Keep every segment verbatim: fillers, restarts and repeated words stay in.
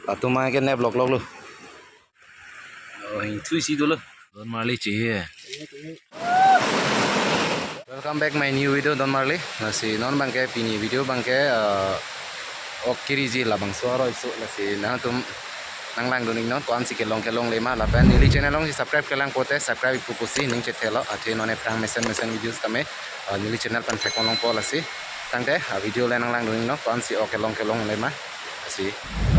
Atum ke nep lok lok lo. Oh, hing thui si dolo. Don Marli chehi. Welcome back my new video, Don Marli. Lasi non abangke pini video abangke, eh, ok kiriji labangso aroi so, lasi nangtum nanglangdun iknon ko-ansi kelong kelongle ma, lapen neli channel alongsi subscribe kelang pote subscribe ikpo pusi ning chethelo, athe non aphrang mesen mesen video sitame, eh, neli channel pen theklongpo lasi. Tangte, ah, video le nanglangdun iknon ko-ansi ok kelong kelongle ma. Lasi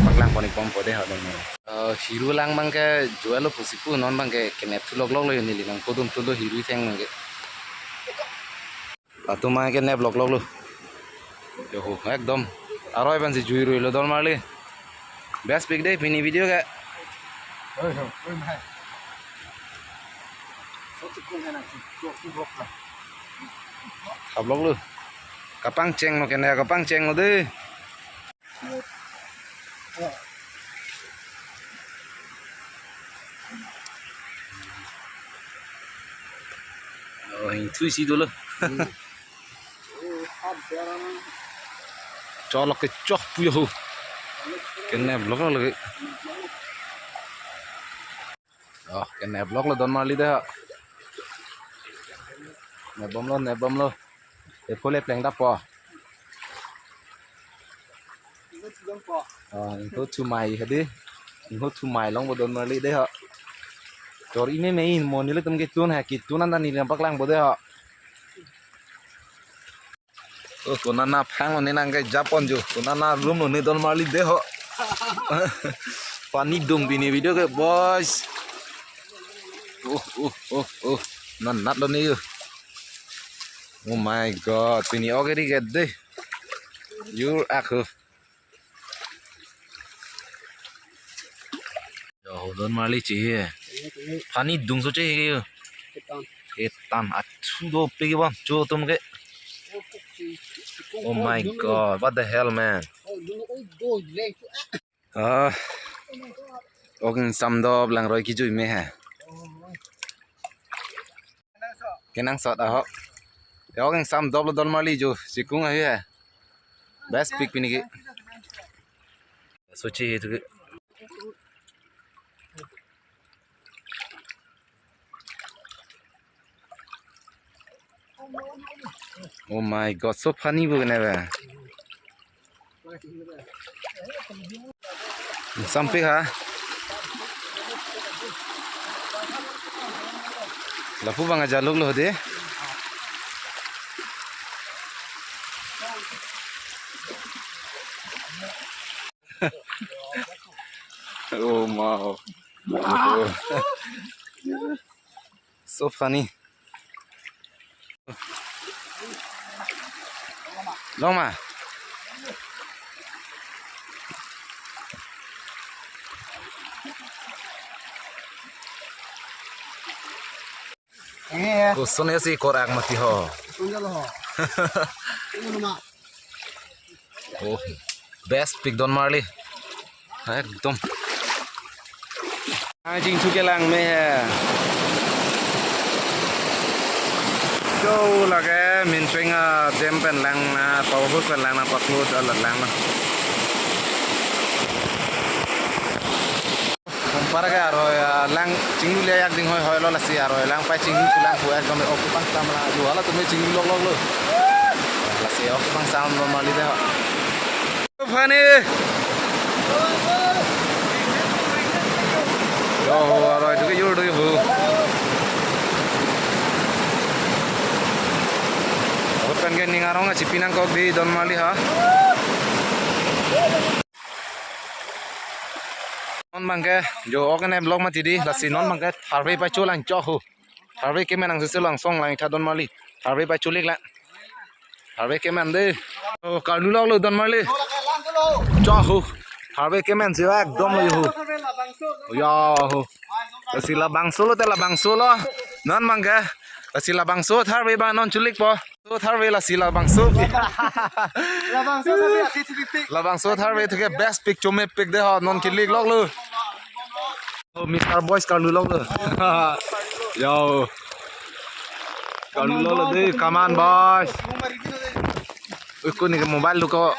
paklang pon ikbompo dei ha dong. Eh, hiru lang abangke juelo pusi pu, non abangke kenep thu lok lok lo, neli nangpudun thulo hiru itheng abangke. Atum ke nep lok lok lo. Yo ho, ekdom. Aroi pensi jui rui lo Don Marli. Best pic dei pini video ke. Thap lok lo. Kapangcheng lo kene, kapangcheng lo dei. Oh, hing thui si dolo. Cholok ke chok puyo ho. Kenep lok lok lagi. Oh, kenep lok lo Don Marli dei ha. Nepbom lo, nepbom lo. Ephule pleng dap po. Oh, ingho thumai hadi. Ingho thumai longpo Don Marli dei ha. Chor ime me in mo nelitum ketun ha, ketun anta neli nangpaklangpo dei ha. Oh, konat aphang lo ne nangkejapon jo. Konat room lo ne Don Marli dei ho. Pani dung pini video ke, boys. Oh, oh, oh, oh. Nanat lo ne yo. Oh my God. Pini ok eri ke dei. Jur ak ho. Yo, Don Marli chehi. Pani dungso chehi yo. Ketan. Ketan, athu dopik bang cho atum ke. Oh my God, what the hell, man? Ah, ok ingsam dop lang roi kijui me ha. Kenangsot aho. Ok ingsam dop lo Don Marli jo, chikung ahi ha. Best pic pini ke. So chehi tu ke. Oh my God, so funny bu kene ba. Sampik ha. Lapu abang ajaluk lo dei. Oh, wow. So funny. Long ma. Koson ya si korak mati ho. Oh, best pic Don Marli. Ekdom. Ai jing thu kelang me he. Jo lake Minpeng a dam pen lang na, power house pen lang na, paklut alat lang na. Kompar ke aroi, ah, lang chinglu le yak ding hoi hoi lo lasi aroi lang pai chinglu lang pu ekdom ok pang tam la ju hala tum chinglu lok lok lo. Lasi ok pang sound normally dei ho. Funny. Yo ho aroi tu ke jur tu ho. Ako pen ke ning arong achipi nangkok dei Don Marli ha. Non abangke, jo ok ne vlog mati dei, lasi non abangke tharve pacho lang chok ho. Tharve kemen ang sese lang song lang tha Don Marli. Tharve pacho lik lang. Tharve kemen dei. Oh, karlu lok lo Don Marli. Chok ho. Tharve kemen si ekdom lo ho. Ya ho. Lasi labangso lo te labangso lo. Non abangke. Lasi labangso tharve abang non chulik po. So tharve lasi labangso. Labangso tharve ati chilipik. Labangso tharve thu ke best pic chome pic dei ho non kilik lok lo. Oh, Mister Boys karlu lok lo. Yo. Karlu lok lo dei, come on boys. Ui, kuni ke mobile lo ko.